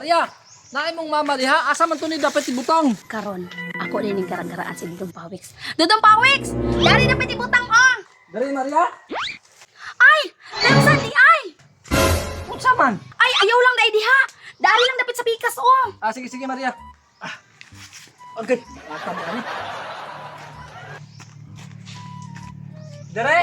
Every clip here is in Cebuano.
Maria, naay mong mama diha, asa man to ni dapat ibutang? Karon, ako din ning karagaraan si Dudong Pawiks. Dudong Pawiks! Dari dapat ibutang oh! Dali Maria. Ay! Lamsan di ay! Unsa man? Ay, ayaw lang dai diha! Dari lang dapat sa pikas oh! Ah, sige sige Maria. Ah. Okay, ata mo ani. Dere?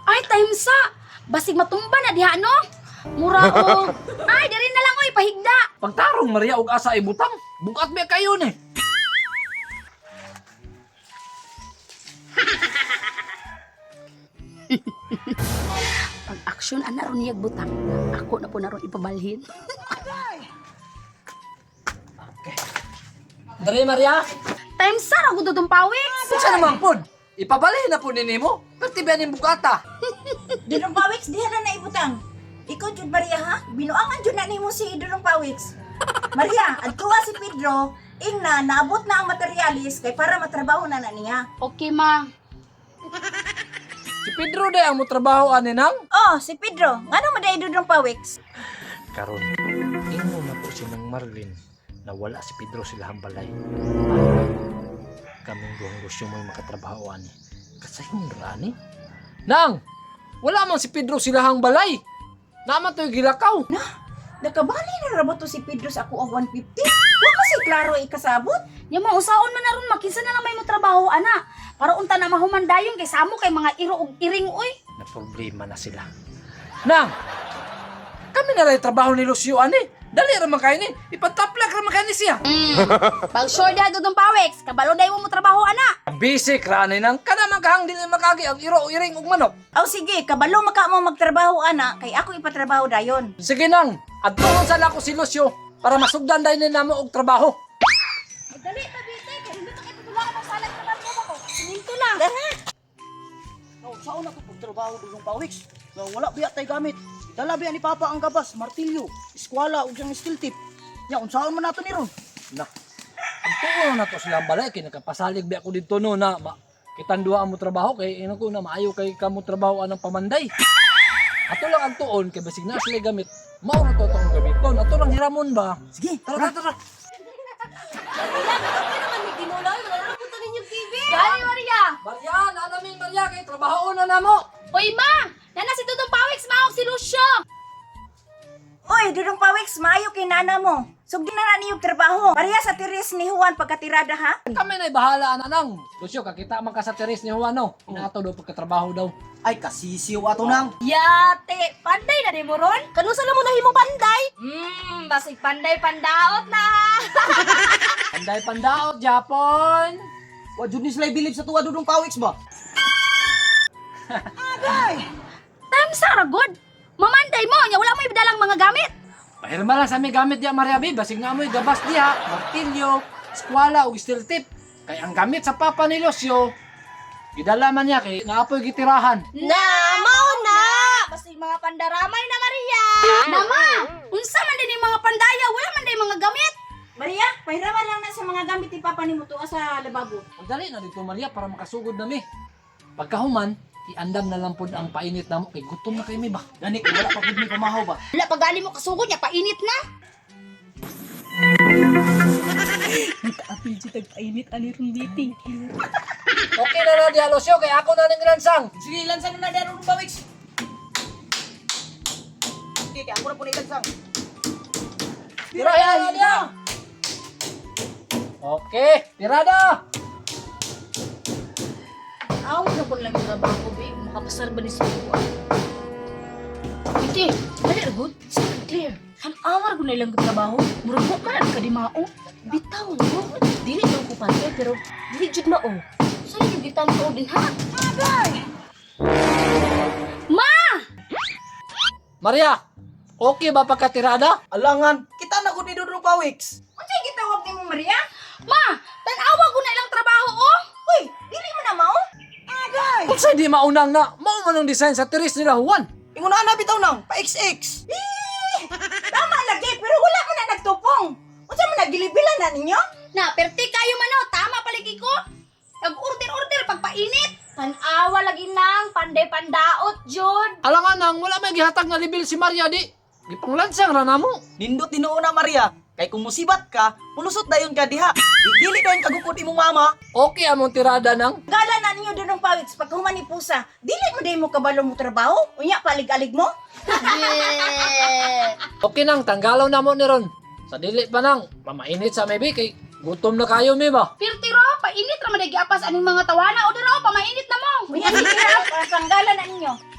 Ay, time sa! Basig matumba na diha no? Mura o. Ay, dari na lang oy, pahigda! Pagtarong Maria og asa ibutang. Bukat ba kayo ni? Pag aksyon ana ron niyag butang, ako na po na ron ipabalhin. Dere Maria. Time sa ra gud Dudong Pawiks! Unsa naman pod? Ipabalhin na po ni nimo. Perti ba ning bukata? Dudong Pawiks, diha na naibutang. Ikaw jud Maria ha? Binuangan jud na nimo si Dudong Pawiks. Maria, adtuwa si Pedro, ingna naabot na ang materialis kay para matrabaho na na niya. Okay, ma. Si Pedro day ang motrabaho ani nang. Oh, si Pedro, ngano man day Dudong Pawiks? Karon, ingon na po si Nang Marlin na wala si Pedro sila balay. Kaming duhang gusto mo'y makatrabaho ani. Kasayon ra ani. Nang, wala man si Pedro silahang balay. Naman to'y gilakaw. Nakabali na ra ba to si Pedro sa ako ang 150? Wa kasi klaro ikasabot. Nya mo usaon man na ron makinsa na lang may mo trabaho ana. Para unta na mahuman dayon kay samo kay mga iro og iring oy. Na problema na sila. Nang, kami na rin trabaho ni Lucio ani. Dali ra man kayo ni. Ipataplak ra man kayo ni siya. Pag sure diha Dudong Pawiks, kabalo day mo mo trabaho ana. Basic ra ani nang kana man kahang dili makagi ang iro o iring ug manok. Aw sige, kabalo maka mo magtrabaho ana kay ako ipatrabaho dayon. Sige nang, adtuon sa nako si Lucio para masugdan dahil ni namo og trabaho. Dali ta bite kay hindi to kay patulaon ang salag trabaho ko. Siminto na. No, saan na to pagtrabaho Dudong Pawiks? No, wala biya tay gamit. Dala biya ni Papa ang gabas, martilyo, eskwala ug siyang steel tip. Nya unsaon man nato ni ron? Na. Ang tuon na to silang balay kay nakapasalig ba ako dito no na ma, kitang duha ang mo trabaho kay ino ko na maayo kay kamo trabaho anang pamanday. Ato lang ang tuon kay basig na sila gamit. Mao ra to tong gamiton. Ato lang hiramon ba? Sige, Tara tara tara. Dali Maria. Maria, nanamin Maria kay trabaho na namo. Oy ma, nana si Dudong Pawiks maog si Lucio. Oy, Dudong Pawiks, maayo kay nana mo. Sugdi na na niyog trabaho. Maria sa tiris ni Juan pagkatirada ha. Kami na'y bahala anang. Lucio, kakita man ka sa teres ni Juan no. Inato daw pagkatrabaho daw. Ay kasisiw ato nang. Yate, panday na di mo ron? Kanusa na mo nahimo panday? Basig panday pandaot na. Panday pandaot, Japon. Wa jud ni sila bilib sa tuwa Dudong Pawiks ba? Time sa ragod. Mamanday mo, nya wala mo ibidalang mga gamit. Pahirma lang sa aming gamit diya Maria B. Basig na amoy gabas diha, martilyo, eskwala ug steel tip. Kay ang gamit sa papa ni Lucio, gidala man niya kay naapoy gitirahan. Na, mao na. Basig mga pandaramay na Maria. Nama, unsa man din yung mga pandaya, wala man din mga gamit. Maria, pahiraman lang na sa mga gamit ni Papa nimo tuwa sa lababo. Magdali na dito Maria para makasugod na mi. Pagkahuman, iandam na lang pod ang painit namo kay gutom na kay mi ba. Gani kay wala pa gud mi pamahaw ba. Wala pa gani mo kasugod nya painit na. Okay na na diha Lucio kay ako na ning lansang. Sige, lansan na na Dudong Pawiks. Sige, kay ako na po ni lansang. Tira na diha. Okay, tirada. Aw, na ko lang trabaho, be. Makapasar ba ni sa kuha? Ite, dali ra gud. Clear. Tan-awar ko na ilang trabaho. Murag mo man ka di mao. Bitaw no. Dili daw ko pantay pero dili jud mao. Sa inyo gitanto din ha? Ma! Maria, okay ba pagkatirada? Alangan, kita na gud ni Dudong Pawiks. Unsay gitawag nimo Maria? Ma! Tan-awa ko na ilang trabaho, oh! Uy, dili mo na mao? Unsay di maunang na mao man ang design sa tiris nila Juan. Ingon na bitaw nang, pa XX. Tama lagi, pero wala mo na nagtupong. Unsa man nagilibilan na ninyo? Na, perti kayo man, oh. Tama palagi ko. Nag-order-order pagpainit. Tan-awa lagi nang panday-pandaot, jud. Alangan nang wala may gihatag nga level si Maria di. Gipanglansang ra namo. Nindot tinuo na Maria. Kay kung musibat ka, mulusot dayon ka diha. Dili dayon kagukod imong mama. Okay among tirada nang. Gala na ninyo Dudong Pawiks paghuman ni Pusa. Dili mo day mo kabalo mo trabaho. Unya palig-alig mo. Okay nang tanggalaw na mo ni ron. Sa dili pa nang mamainit sa maybe kay gutom na kayo mi ba. Pirti ro, painit ra man giapas aning mga tawana o dira pamainit na mo. Unya sige ra, tanggalan na ninyo.